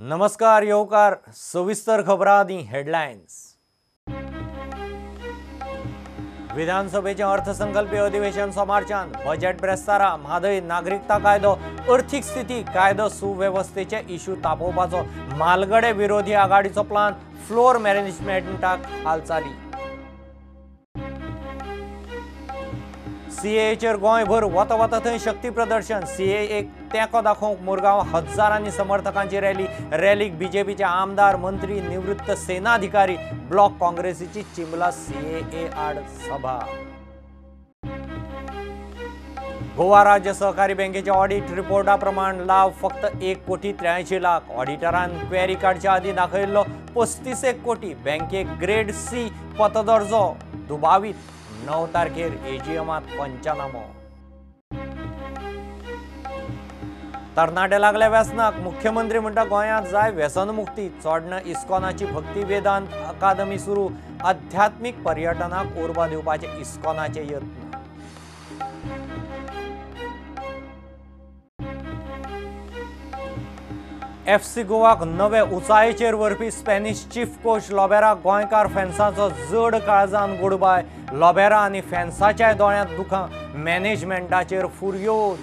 नमस्कार येवकार सविस्तर खबरां आदी हेडलायन्स। विधानसभेचें अर्थसंकल्पीय अधिवेशन सोमारच्यान। बजेट ब्रेस्तारा म्हादय नागरिकता कायदो अर्थीक स्थिती कायदो सुवेवस्थेचे इश्यू तापोवपाचो मालगडे विरोधी आघाडीचो प्लान फ्लोर मॅनेजमेंटाक हालचाली। सीएएचेर गोंयभर वता वता थंय शक्ती प्रदर्शन। सीएएक तेंको दाखोवंक मुरगांव हजारांनी समर्थकांची रॅली। रॅलीक बीजेपीचे आमदार मंत्री निवृत्त सेनाधिकारी ब्लॉक काँग्रेसीची चिंबला सीएए आड सभा। गोवा राज्य सहकारी बँकेच्या ऑडिट रिपोर्टा प्रमाण लाभ फक्त 1,83,00,000। ऑडिटरान क्वेरी काडच्या आदीं दाखयिल्लो 35 कोटी। बँकेक ग्रेड सी पतदर्जो दुबावीत। 9 तारखेर एजीएमात पंचनामो। तरणाटे लागले व्यसनाक। मुख्यमंत्री म्हणटा गोंयांत जाय व्यसनमुक्ती। चोडणा इस्कॉनाची भक्ती वेदांत अकादमी सुरू। आध्यात्मीक पर्यटनाक उर्बा दिवपाचे इस्कॉनाचे यत्न। एफसी गोवाक नवे उंचायेचेर व्हरपी स्पॅनिश चीफ कोच लोबेरा गोंयकार फॅन्साचो जड काळजान गुडबाय। लोबेरा आनी फॅन्साच्याय दोळ्यांत दुखां। मॅनेजमेंटाचेर फुर्योज।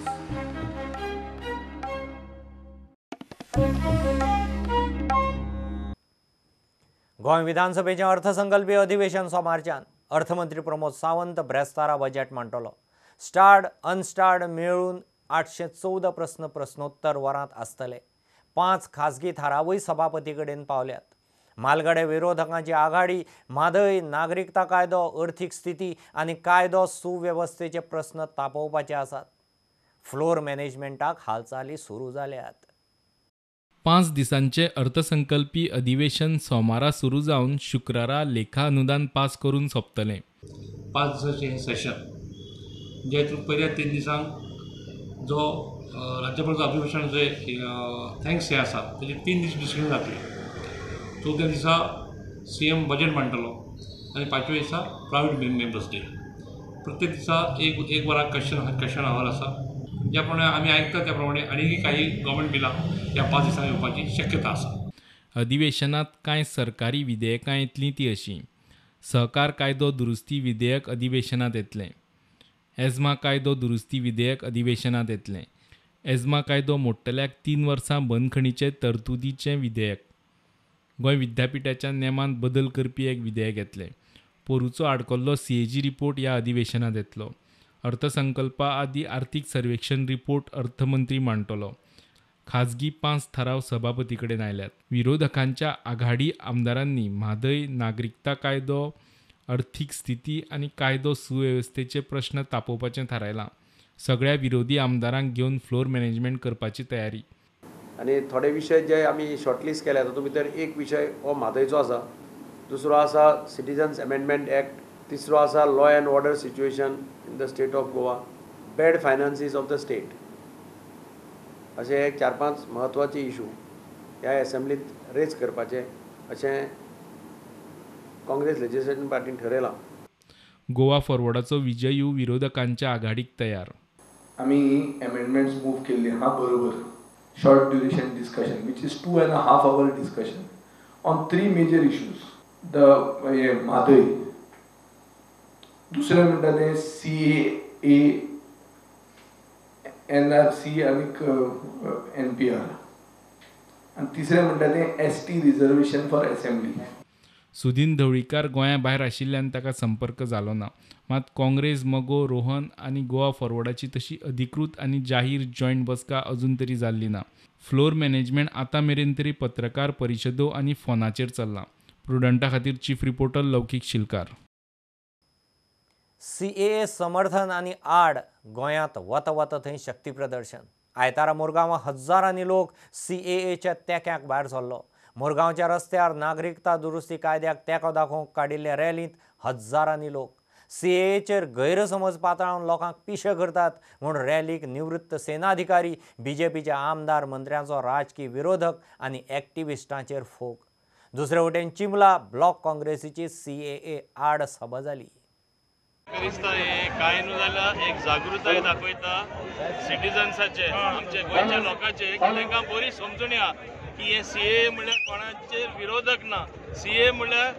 गोंय विधानसभेचें अर्थसंकल्पीय अधिवेशन सोमारच्यान। अर्थमंत्री प्रमोद सावंत ब्रेस्तारा बजेट मांडटलो। स्टार्ड अनस्टार्ड मेळून 814 प्रस्न प्रश्नोत्तर वरांत आसतले। 5 खासगी थारावूय सभापती कडेन पावल्यात। मालगडे विरोधकांची आघाडी म्हादय नागरिकता कायदो अर्थीक स्थिती आनी कायदो सुवेवस्थेचे प्रस्न तापोवपाचे आसात। फ्लोर मॅनेजमेंटाक हालचाली सुरू जाल्यात। 5 दिसांचे अर्थसंकल्पी अधिवेशन सोमारा सुरू जावन शुक्रारा लेखा अनुदान पास करून सोंपतलें। 5 दिसांचें हें सेशन जे हितून पयल्या 3 दिसांक जो राज्यपालाचो अभिभाशण जे thanks हें आसा तेजे 3 दीस डिस्कशन जातलें। चवथ्या दिसा सी एम बजेट मांडटलो आनी पांचव्या दिसा प्रायवेट मेंबर्स डे। प्रत्येक दिसा एक वराक क्वेश्चन our आसा। ज्या प्रमाणे आमी आयकता त्या प्रमाणे आनी काही गव्हर्मेंट बिलां ह्या 5 दिसांनी येवपाची शक्यता आसा। अधिवेशनांत कांय सरकारी विधेयकां येतलीं ती अशीं: सहकार कायदो दुरुस्ती विधेयक अधिवेशनांत येतलें, एझमा कायदो दुरुस्ती विधेयक अधिवेशनांत येतलें, एझमा कायदो मोडटल्याक 3 वर्सां बंदखणीचे तरतुदीचें विधेयक, गोंय विद्यापिठाच्या नेमांत बदल करपी एक विधेयक येतलें, पोरूचो आडकल्लो सीएजी रिपोर्ट ह्या अधिवेशनांत येतलो, अर्थसंकल्पा आदी आर्थीक सर्वेक्षण रिपोर्ट अर्थमंत्री मांडटलो। खाजगी 5 थाराव सभापती कडेन आयल्यात। विरोधकांच्या आघाडी आमदारांनी म्हादय नागरिकता कायदो अर्थीक स्थिती आनी कायदो सुवेवस्थेचे प्रश्न तापोवपाचें थारायलां। सगळ्या विरोधी आमदारांक घेवन फ्लोर मॅनेजमेंट करपाची तयारी। आनी थोडे विशय जे आमी शॉर्टलिस्ट केल्या तातूंत भितर एक विशय हो म्हादयचो आसा, दुसरो आसा सिटीजन्स अमेंडमेंट एक्ट, तिसरो आसा law and order situation in the state of Goa, bad finances of the state. अशे हे 4-5 म्हत्वाचे इशू ह्या एसेंब्लींत रेज करपाचे अशें काँग्रेस लेजिस्लेशन पार्टीन ठरयलां। गोवा फॉरवर्डाचो विजयू विरोधकांच्या आघाडीक तयार। आमी अमेंडमेंट्स मूव केल्ली आहा बरोबर। Short duration discussion which is 2.5 hour discussion on 3 major issues. The हे म्हादय, दुसरें म्हणटा तें CAA, NRC आनीक NPR, आनी तिसरें म्हणटा तें ST reservation for assembly. Sudin Dhavalikar गोंया भायर आशिल्ल्यान ताका संपर्क जालो ना। मात काँग्रेस, मगो, रोहन आनी गोवा फॉरवर्डाची तशी अधिकृत आनी जाहीर जॉयंट बसका अजून तरी जाल्ली ना। फ्लोर मॅनेजमेंट आतां मेरेन तरी पत्रकार परिशदो आनी फोनाचेर चल्लां। प्रुडंटा खातीर chief reporter Laukik Shilkar. CAA समर्थन आनी आड गोंयांत वता वता थंय शक्ती प्रदर्शन। आयतारा मुरगांवां हजारांनी लोक सीएएच्या तेंक्याक भायर सरलो। मुरगांवच्या रस्त्यार नागरिकता दुरुस्ती कायद्याक तेंको दाखोवंक काडिल्ल्या रॅलींत हजारांनी लोक। सीएएचेर गैरसमज पातळावन लोकांक पिशे करतात म्हूण रॅलीक निवृत्त सेनाधिकारी, बीजेपीचे आमदार, मंत्र्यांचो राजकी विरोधक आनी एक्टिविस्टांचेर फोग। दुसरे वटेन चिंबला ब्लॉक काँग्रेसीची सीएए आड सभा जाली। दिसता हे कांय न्हू जाल्यार एक जागृताय दाखयता सिटिजन्साचे, आमचे गोंयच्या लोकांचे, की तांकां बरी समजून या की हे सीएए म्हणल्यार कोणाचेर विरोधक ना. सीएए म्हणल्यार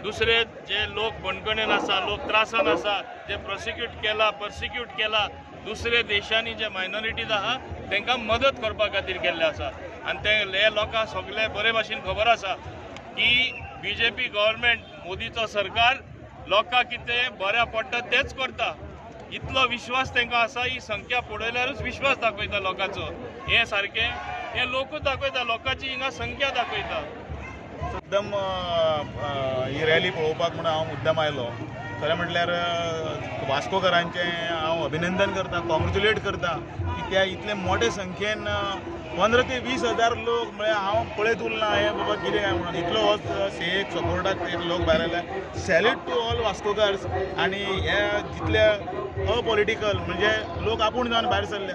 दुसरे जे लोक बंदखणीन आसा, लोक त्रासान आसा, जे प्रोसिक्यूट केला, पर्सिक्यूट केला दुसरे देशांनी जे मायनॉरिटीज आहा तांकां मदत करपा खातीर केल्ले आसा. आनी ते हे लोकांक सगळे बरे भाशेन खबर आसा की बीजेपी गव्हर्मेंट, मोदीचो सरकार लोकांक कितें बऱ्या पडटा तेच करता. इतलो विश्वास तांकां आसा. ही संख्या पळयल्यारूच विश्वास दाखयता लोकांचो. हे सारकें हे लोकूच दाखयता, लोकांची हिंगा संख्या दाखयता. एकदम ही रॅली पळोवपाक म्हणून हांव मुद्दम आयलो. खरें म्हटल्यार वास्कोकारांचें हांव अभिनंदन करता, कॉंग्रेच्युलेट करता की त्या इतले मोठे संख्येन 15 ते 20 हजार लोक, म्हळ्यार हांव पळयत उरला हें बाबा कितें काय म्हणून इतलो हो सेक सपोर्टाक लोक भायर आयले. सॅल्यूट टू ऑल वास्कोकार्स. आनी हे जितले अपॉलिटिकल म्हणजे लोक आपूण जावन भायर सरले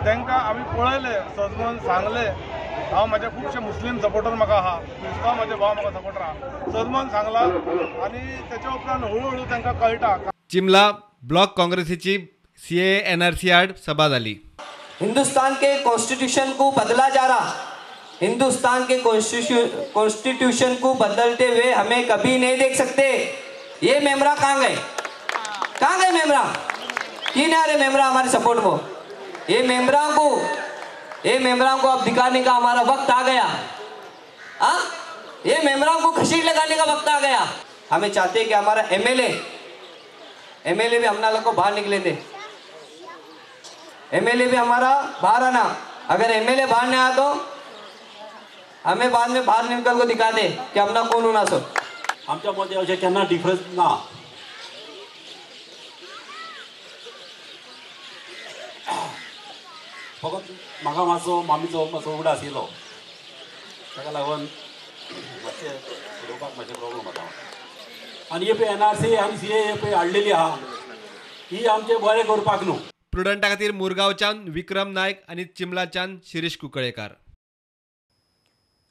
तांकां आमी पळयले, सजमन सांगले. हांव म्हाजे खुबशे मुस्लीम सपोर्टर म्हाका आहा, क्रिस्तांव म्हाजे भाव म्हाका सपोर्टर आहा, सजमन सांगला आनी तेच्या उपरांत हळूहळू तांकां कळटा. चिमला ब्लॉक काँग्रेसीची सीए एनआरसी आड सभा जाली. हिंदुस्तान के कॉन्स्टिट्यूशन को बदला जा रहा, हिंदुस्तान के कॉन्स्टिट्यूशन को बदलते हुए हमें कभी नहीं देख सकते. ये मेमरा कहाँ गए, कहाँ गए मेमरा? क्यों नहीं आ रहे मेमरा हमारे सपोर्ट को? ये मेमरा को अब दिखाने का हमारा वक्त आ गया. आ? ये मेमरा को घसीट लगाने का वक्त आ गया. हमें चाहते हैं कि हमारा एमएलए भी हमना लोग को बाहर निकले थे, एमएलए भी हमारा बाहर आना. अगर एमएलए बाहर नहीं आया तो हमें बाद में बाहर निकल को दिखा दे कि हमना कौन होना. सो आमच्या मदें अशें केन्ना डिफरन्स ना. फकत म्हाका मातसो मामीचो मातसो उगडास येयलो, ताका लागून मातशें उलोवपाक मातशें प्रॉब्लम जाता म्हाका. आनी हे पळय एनआरसी आनी सीए हे पळय हाडलेली आहा, ही आमचें बरें करपाक न्हू. प्रुडंटा खातीर मुरगांवच्यान विक्रम नायक आनी चिमलाच्यान शिरीष कुंकळेकार.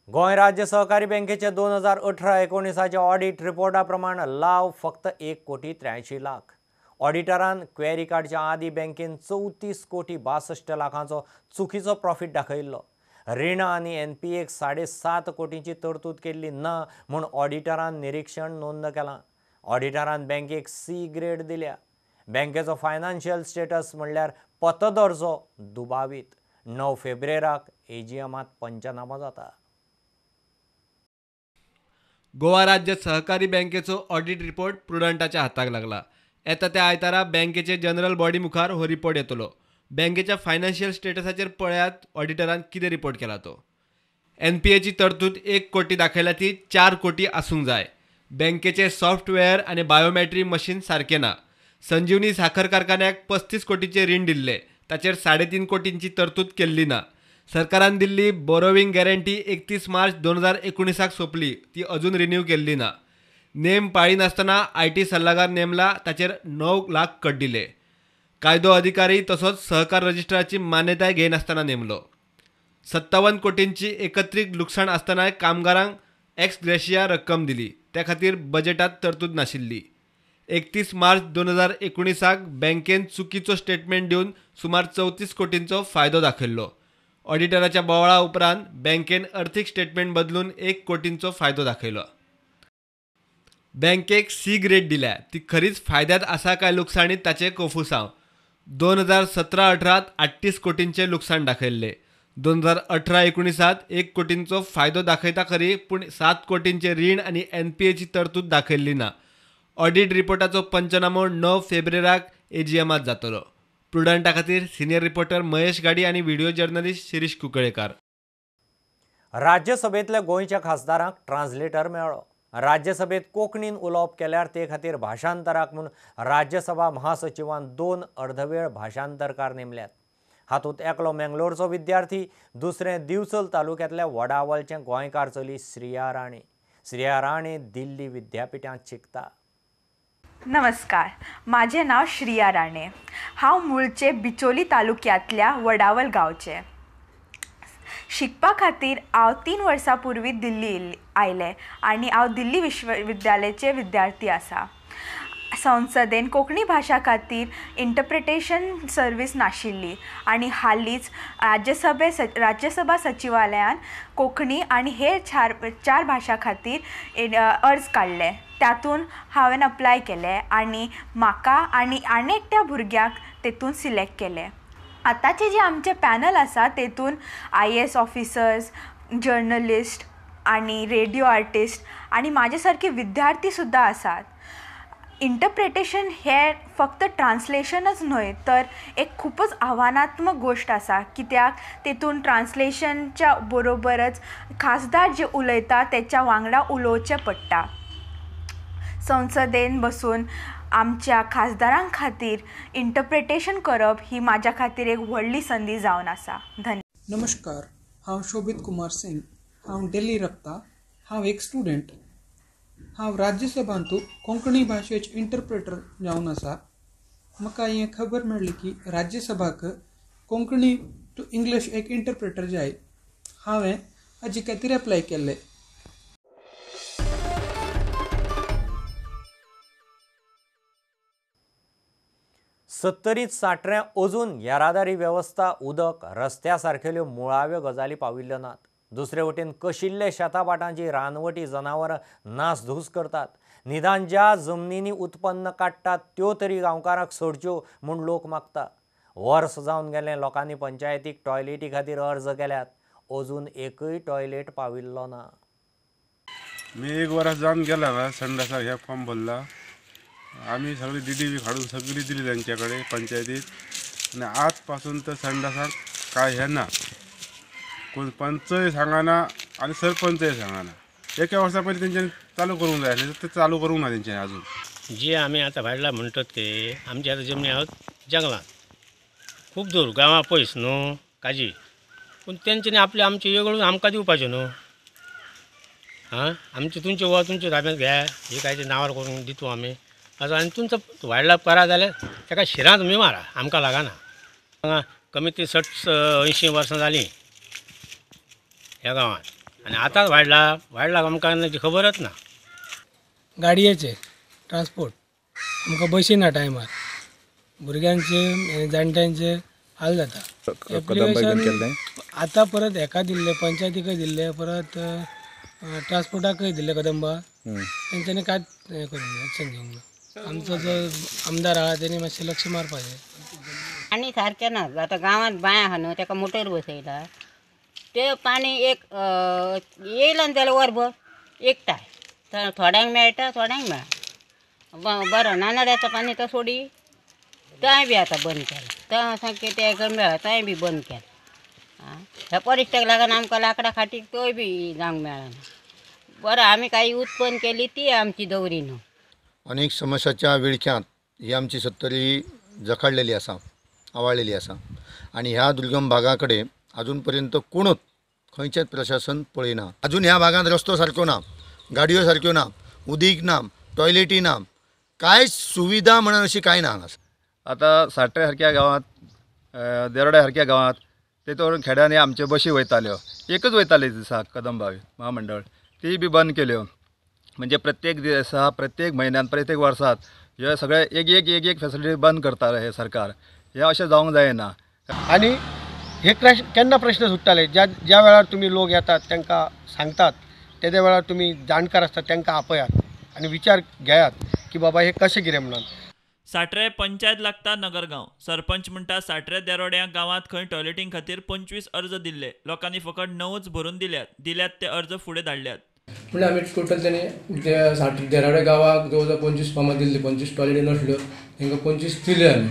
गोंय राज्य सहकारी बँकेचे 2018-19 ऑडिट रिपोर्टा प्रमाण लाव फक्त 1,83 कोटी. ऑडिटरान क्वेरी काडच्या आदी बँकेन 34,62 कोटींचो चुकीचो प्रॉफिट दाखयिल्लो. रिणां आनी एनपीएक 7.5 कोटींची तरतूद केल्ली ना म्हूण ऑडिटरान निरीक्षण नोंद केलां. ऑडिटरान बँकेक सी ग्रेड दिल्या. बँकेचो फायनान्शियल स्टेटस म्हणल्यार पतदर्जो दुबावीत. 9 फेब्रेराक एजीएमांत पंचनामो जाता. गोवा राज्य सहकारी बँकेचो ऑडिट रिपोर्ट प्रुडंटाच्या हाताक लागला. येता त्या आयतारा बँकेचे जनरल बॉडी मुखार हो रिपोर्ट येतलो. बँकेच्या फायनान्शियल स्टेटसाचेर पळयात ऑडिटरान कितें रिपोर्ट केला तो. एनपीएची तरतूद 1 कोटी दाखयल्या ती 4 कोटी आसूंक जाय. बँकेचे सॉफ्टवेअर आनी बायोमॅट्री मशीन सारकें ना. संजीवनी साखर कारखान्याक 35 कोटीचें रीण दिल्लें, ताचेर 3.5 कोटींची तरतूद केल्ली ना. सरकारान दिल्ली बोरोविंग गॅरंटी 31 मार्च 2019 सोंपली, ती अजून रिन्यू केल्ली ना. नेम पाळिनासतना IT सल्लागार नेमला, ताचेर 9 लाख कट दिले. कायदो अधिकारी तसोच सहकार रजिस्ट्राची मान्यताय घेयनासतना नेमलो. 57 कोटींची एकत्रीत लुकसाण आसतनाय कामगारांक एक्स ग्रेशिया रक्कम दिली, त्या खातीर बजेटात तरतूद नाशिल्ली. 31 मार्च 2019 बँकेन चुकीचो स्टेटमेंट दिवन सुमार 34 कोटींचो फायदो दाखयल्लो. ऑडिटराच्या बोवाळा उपरांत बँकेन अर्थीक स्टेटमेंट बदलून 1 कोटींचो फायदो दाखयलो. बँकेक सी ग्रेड दिल्या, ती खरीच फायद्यात आसा काय लुकसाणीत ताचें कोफुसांव. 2017-18 38 कोटींचें लुकसाण दाखयल्लें. 2018-19 1 कोटींचो फायदो दाखयता खरी, पूण 7 कोटींचें रीण आनी एनपीएची तरतूद दाखयल्ली ना. ऑडिट रिपोर्टाचो पंचनामो 9 फेब्रेराक एजीएमांत जातलो. प्रुडंटा खातीर सिनियर रिपोर्टर महेश गाडी आनी व्हिडिओ जर्नलिस्ट शिरीष कुंकळेकार. राज्यसभेंतल्या गोंयच्या खासदारांक ट्रान्सलेटर मेळ्ळो. राज्यसभेत कोंकणीन उलोवप केल्यार ते खातीर भाशांतराक म्हूण राज्यसभा महासचिवान 2 अर्धवेळ भाशांतरकार नेमल्यात. हातूंत एकलो मेंगलोरचो विद्यार्थी, दुसरें दिवचल तालुक्यांतल्या वडावलचें गोंयकार चली श्रिया राणे. श्रिया राणे दिल्ली विद्यापिठांत शिकता. नमस्कार, माझे नाव श्रिया राणे. हांव मुळचे बिचोली तालुक्यांतल्या वडावल गांवचें. शिकपा खातीर हांव 3 वर्सां पूर्वी दिल्ली आयलें आनी हांव दिल्ली विश्वविद्यालयाचें विद्यार्थी आसा. संसदेन कोंकणी भाशा खातीर इंटरप्रिटेशन सर्वीस नाशिल्ली आनी हालींच राज्यसभा सचिवालयान कोंकणी आनी हेर चार भाशां खातीर अर्ज काडले. तातूंत हांवें अप्लाय केलें आनी म्हाका आनी आनी एकट्या भुरग्याक तेतून सिलेक्ट केलें. आतांचे जे आमचे पॅनल आसा तेतून IAS officers, journalist आनी रेडियो आर्टिस्ट आनी म्हाजे सारके विद्यार्थी सुद्दां आसात. इंटरप्रिटेशन हें फक्त ट्रान्सलेशनच न्हय तर एक खुबूच आव्हानात्मक गोश्ट आसा, कित्याक तेतून ट्रान्सलेशनच्या बरोबरच खासदार जे उलयता तेच्या वांगडा उलोवचें पडटा. संसदेन बसून आमच्या खासदारां खातीर इंटरप्रिटेशन करप ही म्हाज्या खातीर एक व्हडली संदी जावन आसा. धन्यवाद. नमस्कार, हांव शोभित कुमार सिंग, हांव दिल्ली रावता. हांव एक स्टुडंट. हांव राज्यसभांतू कोंकणी भाशेच इंटरप्रेटर जावन आसा. म्हाका हें खबर मेळ्ळी की राज्यसभाक कोंकणी टू इंग्लीश एक इंटरप्रेटर जाय. हांवें हाजे खातीर एप्लाय केल्लें. सत्तरीत साटऱ्यां अजून येरादारी वेवस्था, उदक, रस्त्या सारकेल्यो मुळाव्यो गजाली पाविल्ल्यो नात. दुसरे वटेन कशिल्ले शेताभाटांची रानवटी जनावरां नासधूस करतात. निदान ज्या जमनींनी उत्पन्न काडटात त्यो तरी गांवकारांक सोडच्यो म्हूण लोक मागता. वर्स जावन गेलें लोकांनी पंचायतीक टॉयलेटी खातीर अर्ज केल्यात, अजून एकूय टॉयलेट पाविल्लो ना. मी एक वर्स जावन गेला संडासाक हे फॉर्म भरला. आमी सगळी डी बी काडून सगळी दिली तेंच्या कडेन पंचायतीत, आनी आज पासून तर संडासाक काय हे ना, कोण पंचय सांगना आनी सरपंचय सांगना. एका वर्सा पयलीं तेंच्यांनी चालू करूंक जाय आसलें, ते चालू करूंक ना तेंच्यांनी अजून. जे आमी आतां भाडला म्हणटात ते आमची आतां जमनी आहात जंगलांत, खूब दूर गांवा पयस न्हू काजी, पूण तेंच्यांनी आपले आमचे वेगळून आमकां दिवपाचें न्हू. आं, आमचे तुमचे वा तुमच्या ताब्यांत घे, हे काय ते नांवार करून दितो आमी असो. आनी तुमचो वायल्ड लायफ करा जाल्यार ताका शिरांत तुमी मारा, आमकां लागना. हांगा कमीत ती 60-80 वर्सां जालीं ह्या गांवांत, आनी आतांच वायल्ड लायफ आमकां खबरच ना. गाडयेचे ट्रान्सपोर्ट आमकां बशी ना टायमार, भुरग्यांचे जाणट्यांचे हाल जाता. एप्लिकेशन आतां परत हेका दिल्ले, पंचायतीकय दिल्ले, परत ट्रान्सपोर्टाकय दिल्ले कदंबा, तेंच्यांनी कांयच हें करूंक ना, एक्शन घेवंक ना. आमचो जो आमदार आहा तेणी मातशें लक्ष मारपाचें. आनी सारकें ना आतां गांवांत बांय आहा न्हू, ताका मोटर बसयला, तें पाणी एक येयलां जाल्यार वरभर एकठांय, थोड्यांक मेळटा थोड्यांक मेळना. बरें नानाड्याचो पाणी तो सोडी तेंय बी आतां बंद केलां, तें सामकें तें मेळ्ळा तेंय बी बंद केलां. आं, ह्या परिस्थितीक लागून आमकां लांकडां खाटीक तोय बी जावंक मेळना. बरें आमी कांय उत्पन्न केली ती आमची दवरी न्हू. अनेक समस्याच्या विळख्यांत ही आमची सत्तरी जखाडलेली आसा, आवाळलेली आसा आनी ह्या दुर्गम भागा कडेन अजून पर्यंत कोणूच खंयचेच प्रशासन पळयना. अजून ह्या भागांत रस्तो सारको ना, गाडयो सारक्यो ना, उदीक ना, टॉयलेटी ना, कांय सुविधा म्हणून अशी कांय ना हांगा. आतां साट्रे सारक्या गांवांत, देरोड्या सारक्या गांवांत तेतून खेड्यांनी आमच्यो बशी वयताल्यो, एकच वयताली दिसाक कदंबा महामंडळ, ती बी बंद केल्यो. म्हणजे प्रत्येक दिसा, प्रत्येक म्हयन्यान, प्रत्येक वर्सात हे सगळे एक एक एक एक फेसिलिटी बंद करता हे सरकार. हे अशें जावंक जायना. आनी हे केन्ना प्रश्न सुट्टाले, ज्या ज्या वेळार तुमी लोक येतात तांकां सांगतात, तेद्या वेळार तुमी जाणकार आसतात तांकां आपयात आनी विचार घेयात की बाबा हे कशें कितें म्हणून. साट्रे पंचायत लागता नगरगांव. सरपंच म्हणटा साट्रे देरोड्या गांवांत खंय टॉयलेटींग खातीर 25 अर्ज दिल्ले, लोकांनी फकत 9च भरून दिल्यात ते अर्ज फुडें धाडल्यात. म्हणल्यार आमी टोटल तेणी साठ देरावडे गांवाक जवळ जवळ 25 फॉर्मां दिल्ली, 25 टॉयलेटी नासल्यो तांकां 25 दिल्यो आमी.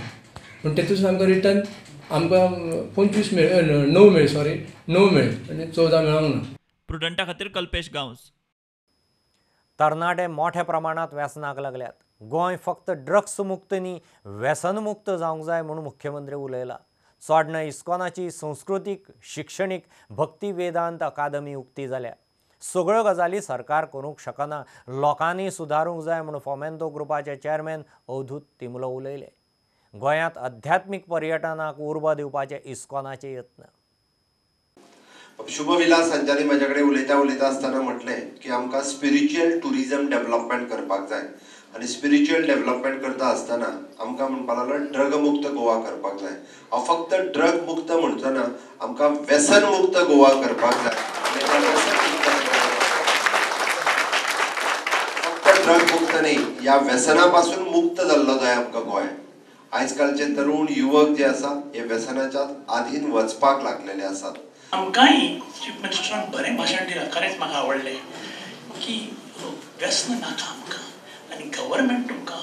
पूण तेतून आमकां रिटर्न आमकां 25 मेळ्ळे, 9 मेळ्ळे, सॉरी 9 मेळ्ळे आनी 14 मेळोंक ना. प्रुडंटा खातीर कल्पेश गांवस. तरणाटे मोठ्या प्रमाणात व्यसनाक लागल्यात. गोंय फक्त ड्रग्स मुक्त न्ही, व्यसनमुक्त जावंक जाय म्हूण मुख्यमंत्री उलयला. चोडणा इस्कॉनाची संस्कृतीक शिक्षणीक भक्ती वेदांत अकादमी उक्ती जाल्या. सगळ्यो गजाली सरकार करूंक शकना, लोकांनी सुदारूंक जाय म्हूण फोमेंतो ग्रुपाचे चेअरमॅन अवधूत तिमलो उलयले. गोंयांत अध्यात्मीक पर्यटनाक उर्बा दिवपाचे इस्कॉनाचे यत्न. शुभविलास हांच्यानी म्हजे कडेन उलयता उलयता आसतना म्हटलें की आमकां स्पिरिच्युअल ट्युरिजम डेवलपमेंट करपाक जाय आनी स्पिरिच्युअल डेव्हलपमेंट करता आसतना आमकां म्हणपाक लागलो ड्रग मुक्त गोवा करपाक जाय. हांव फक्त ड्रग मुक्त म्हणचो ना, आमकां व्यसन मुक्त गोवा करपाक जाय. फक्त ड्रग मुक्त न्ही, ह्या व्यसना पासून मुक्त जाल्लो जाय आमकां गोंय. आयज कालचे तरुण युवक जे आसा हे व्यसनाच्या आधीन वचपाक लागलेले आसात. आमकांय चीफ मिनिस्टरान बरें भाशण दिलां, खरेंच म्हाका आवडलें की व्यसन नाका आमकां आनी गव्हर्मेंट तुमकां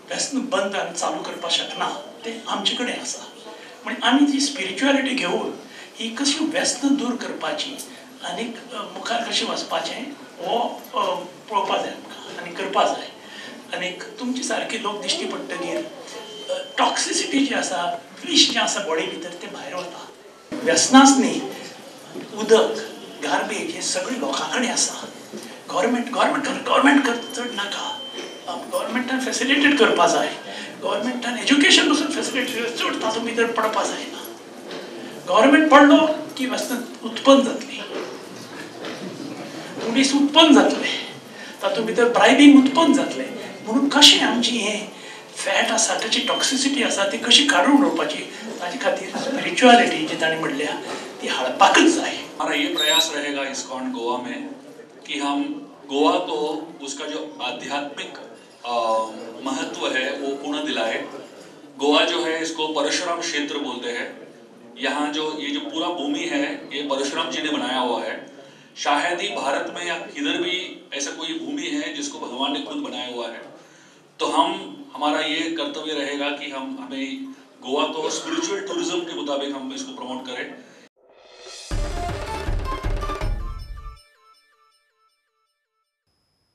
व्यसन बंद आनी चालू करपाक शकना, तें आमचे कडेन आसा. म्हणजे आमी जी स्पिरिच्युअलिटी घेवन ही कशी व्यसन दूर करपाची आनी मुखार कशें वचपाचें हो पळोवपा जाय आमकां आनी करपा जाय. आनी तुमचे सारके लोक दिश्टी पडटगीर टॉक्सिसिटी जी आसा, विश जें आसा बॉडी भितर तें भायर वता. व्यसनाच न्ही, उदक, गार्बेज हें सगळें लोकां कडेन आसा. गव्हर्मेंट गव्हर्मेंट गव्हर्मेंट कर चड नाका, गव्हर्मेंटान फेसिलिटेट करपा जाय, गव्हर्मेंटान एज्युकेशन पसून फेसिलिटेट चड तातूंत भितर पडपा जायना. गव्हर्मेंट पडलो की व्यसन उत्पन्न जातली, पुलीस उत्पन्न जातले, तातूंत भितर ब्रायबींग उत्पन्न जातलें. म्हणून कशें आमची हें फॅट आसा, ताची टॉक्सिसिटी आसा ती कशी काडून उडोवपाची, ताजे खातीर स्पिरिच्युअलिटी जी ताणें म्हणल्या ती हाडपाकच जाय. हमारा ये प्रयास रहेगा इस्कॉन गोवा में कि हम गोवा को उसका जो आध्यात्मिक महत्व है वो पुनः दिलाए. गोवा जो है इसको परशुराम क्षेत्र बोलते हैं. यहाँ जो ये जो पूरा भूमि है ये परशुराम जी ने बनाया हुआ है. शायद ही भारत में या किधर भी ऐसा कोई भूमि है जिसको भगवान ने खुद बनाया हुआ है. तो हम हमारा ये कर्तव्य रहेगा कि हम हमें गोवा को स्पिरिचुअल टूरिज्म के मुताबिक हम इसको प्रमोट करें.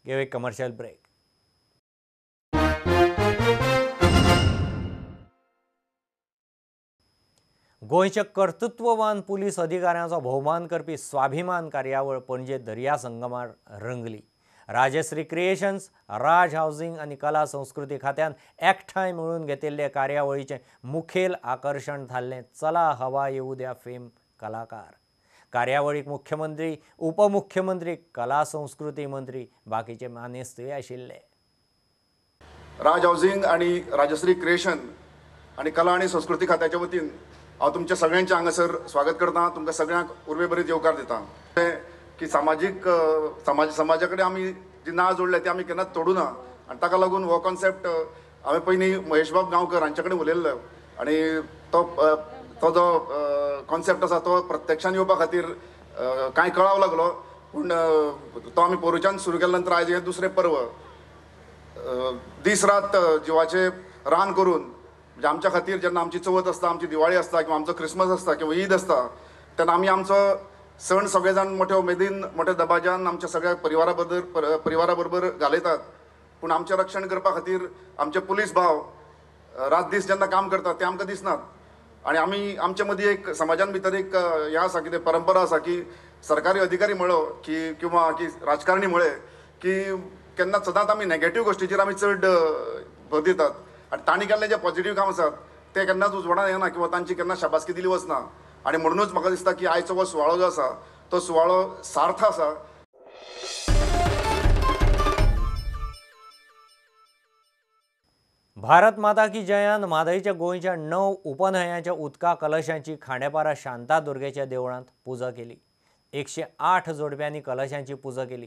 Give a commercial break. गोंयच्या कर्तृत्ववान पुलीस अधिकाऱ्यांचो भोवमान करपी स्वाभिमान कार्यावळ पणजे दर्या संगमार रंगली. राजश्री क्रिएशन्स, राज हावसिंग आनी कला संस्कृती खात्यान एकठांय मेळून घेतिल्ले कार्यावळीचें मुखेल आकर्शण थारलें चला हवा येऊ द्या फेम कलाकार. कार्यावळीक मुख्यमंत्री, उपमुख्यमंत्री, कला संस्कृती मंत्री, बाकीचे मानेस्तूय आशिल्ले. राज हावसिंग आनी राजश्री क्रिएशन आनी कला आनी संस्कृती खात्याच्या वतीन हांव तुमच्या सगळ्यांचें हांगासर स्वागत करता. तुमकां सगळ्यांक उर्बेभरीत येवकार दिता की सामाजीक समाजा कडेन आमी जी नाळ जोडल्या ती आमी केन्नाच तोडूना आनी ताका लागून हो कॉन्सेप्ट हांवें पयलीं महेशबाब गांवकर हांचे कडेन उलयल्लो आनी तो जो कॉन्सेप्ट आसा तो प्रत्यक्षान येवपा खातीर कांय कळाव लागलो, पूण तो आमी पोरूच्यान सुरू केल्या नंतर आयज हें दुसरें पर्व दीस रात जिवाचें रान करून म्हणजे आमच्या खातीर जेन्ना आमची चवथ आसता, आमची दिवाळी आसता किंवा आमचो क्रिसमस आसता किंवा ईद आसता तेन्ना आमी आमचो सण सगळे जाण मोठ्या उमेदीन मोठ्या दबाज्यान आमच्या सगळ्या परिवारा बरोबर घालयतात. पूण आमचें रक्षण करपा खातीर आमचे पुलीस भाव रात दीस जेन्ना काम करतात ते आमकां दिसनात आनी आमी आमचे मदीं एक समाजान भितर एक हें आसा कितें परंपरा आसा की सरकारी अधिकारी म्हळो की किंवा की राजकारणी म्हळें की केन्ना सदांच आमी नेगेटीव गोश्टीचेर आमी चड भर दितात आनी तांणी केल्लें जें पॉझिटीव काम आसात तें केन्नाच उजवाडान येना किंवा तांची केन्ना शाबासकी दिली वचना. आनी म्हणूनच म्हाका दिसता की आयचो हो सुवाळो जो आसा तो सुवाळो सार्थ आसा. भारत माता की जयान म्हादयच्या गोंयच्या 9 उपन्हंयांच्या उदका कलशांची खांडेपारा शांतादुर्गेच्या देवळांत पुजा केली. 108 जोडप्यांनी कलशांची पुजा केली.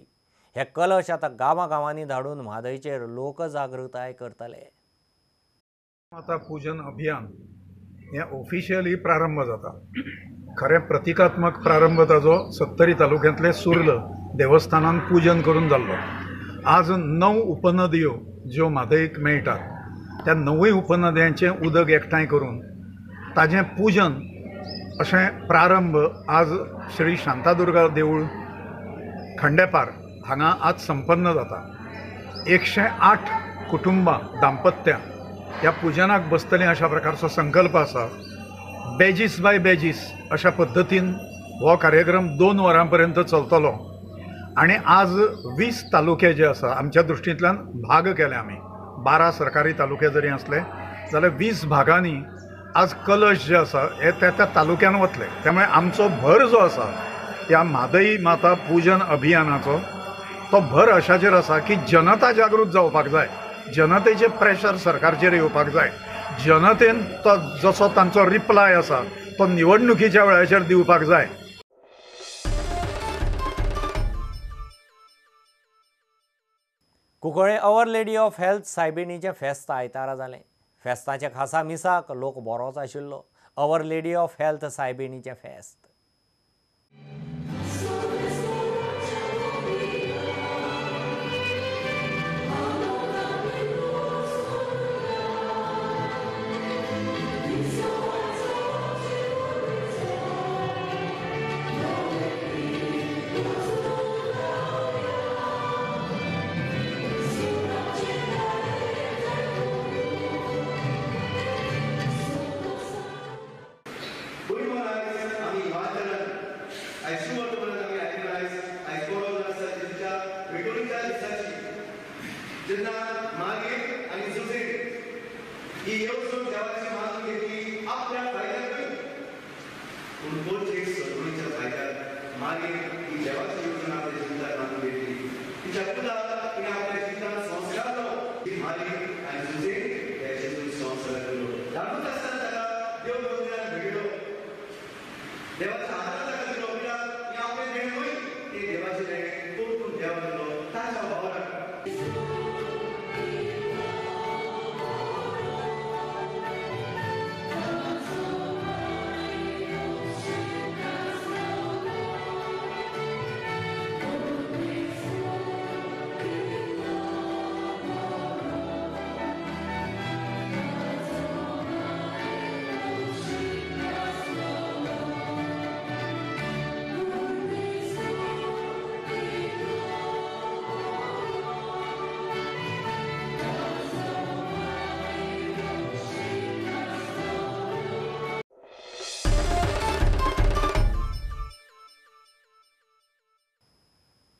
हे कलश आतां गांवागांवांनी धाडून म्हादयचेर लोकजागृताय करतले. माता पूजन अभियान हें ऑफिशियली प्रारंभ जाता. खरें प्रतिकात्मक प्रारंभ ताजो सत्तरी तालुक्यांतले सुर्ल देवस्थानान पूजन करून जाल्लो. आज 9 उपनदयो ज्यो म्हादयक मेळटात त्या 9 उपनद्यांचें उदक एकठांय करून ताजें पूजन अशें प्रारंभ आज श्री शांतादुर्गा देवूळ खंडेपार हांगा आज संपन्न जाता. 108 कुटुंबां दाम्पत्यां ह्या पुजनाक बसतलीं अशा प्रकारचो संकल्प आसा. बॅजीस बाय बॅजीस अशा पद्दतीन हो कार्यक्रम 2 वरां पर्यंत चलतलो आनी आज 20 तालुके जे आसा आमच्या दृश्टींतल्यान भाग केले आमी. 12 सरकारी तालुके जरी आसले जाल्यार 20 भागांनी आज कलश जे आसा हे त्या त्या तालुक्यान वतले. त्यामुळे आमचो भर जो आसा ह्या म्हादई माता पूजन अभियानाचो तो भर अशाचेर आसा की जनता जागृत जावपाक जाय. जनतेचें प्रेशर सरकारचेर येवपाक जाय. जनतेन तो जसो तांचो रिप्लाय आसा तो निवडणुकीच्या वेळाचेर दिवपाक जाय. Cuncolim our lady of health सायबिणीचें फेस्त आयतारा जालें. फेस्ताच्या खासा मिसाक लोक बरोच आशिल्लो. Our lady of health सायबिणीचें फेस्त.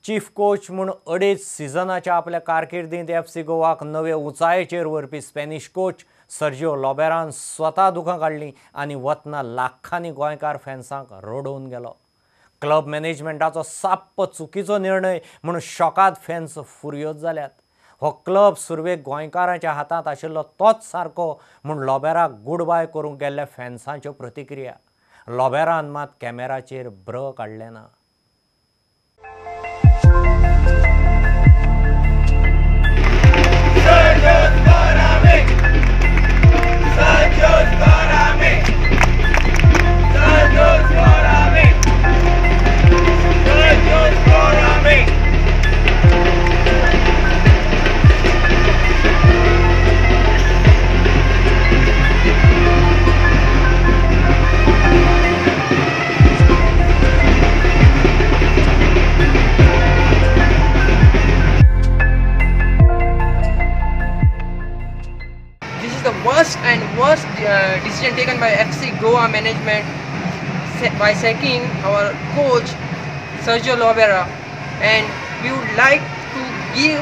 चीफ कोच म्हूण 2.5 सिजनाच्या आपल्या कारकिर्दींत एफ सी गोवाक नवे उंचायेचेर व्हरपी स्पॅनिश कोच सर्जिओ लोबेरान स्वता दुखां काडलीं आनी वतना लाखांनी गोंयकार फॅन्सांक रडोवन गेलो. क्लब मॅनेजमेंटाचो साप्प चुकीचो निर्णय म्हूण शॉकाद फॅन्स फुरयोज जाल्यात. हो क्लब सुरवेक गोंयकारांच्या हातांत आशिल्लो तोच सारको म्हूण लोबेराक गुड बाय करूंक गेल्ल्या फॅन्सांच्यो प्रतिक्रिया. लोबेरान मात कॅमेराचेर ब्र काडलें ना. Worst and worst decision taken by FC Goa management by sacking our coach Sergio Lobera, and we would like to give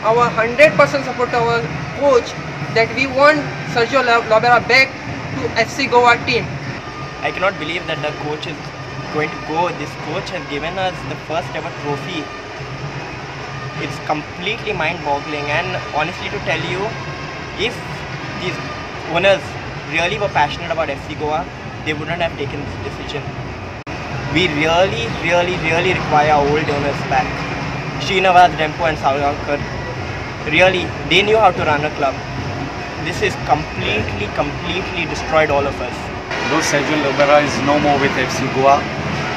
our 100% support to our coach that we want Sergio Lobera back to FC Goa team. I cannot believe that the coach is going to go. This coach has given us the first ever trophy. It's completely mind-boggling, and honestly to tell you, if these owners really were passionate about FC Goa, they wouldn't have taken this decision. We really, really, really require our old owners back. Srinivas, Dempo and Salgaonkar, really, they knew how to run a club. This is completely, completely destroyed all of us. Though Sergio Lobera is no more with FC Goa,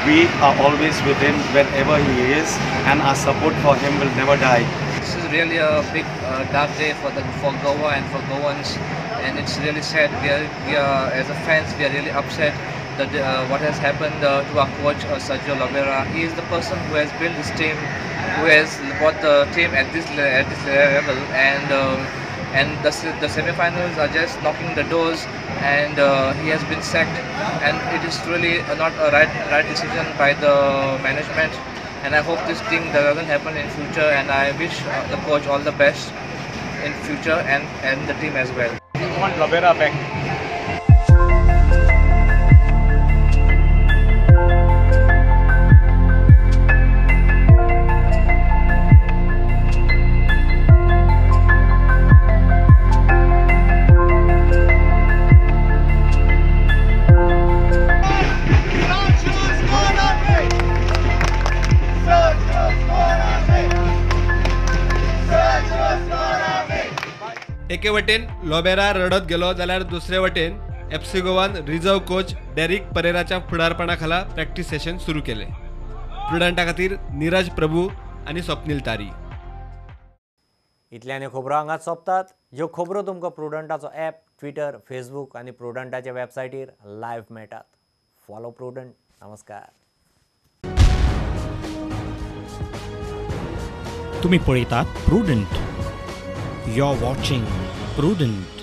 we are always with him wherever he is, and our support for him will never die. This is really a big dark day for Goa and for Goans, and it's really sad. We are as a fans, we are really upset that what has happened to our coach Sergio Lobera. He is the person who has built this team, who has brought the team at this level, and the semi-finals are just knocking the doors, and he has been sacked, and it is really not a right decision by the management. And I hope this thing doesn't happen in future, and I wish the coach all the best in future and the team as well. We want Lobera back. एके वटेन Lobera रडत गेलो जाल्यार दुसरे वटेन FC गोवान reserve coach Derrick परेराच्या फुडारपणा खाला practice Seshan सुरू केले. प्रुडंटा खातीर नीरज प्रभू आनी स्वप्नील तारी. इतल्यान खबरो हांगाच सोंपतात. ह्यो खबरो तुमकां प्रुडंटाचो ॲप, ट्विटर, फेसबूक आनी प्रुडंटाच्या वेबसायटीर लायव्ह मेळटात. Follow prudent. नमस्कार. तुम्ही पळयतात Prudent. You are watching Prudent.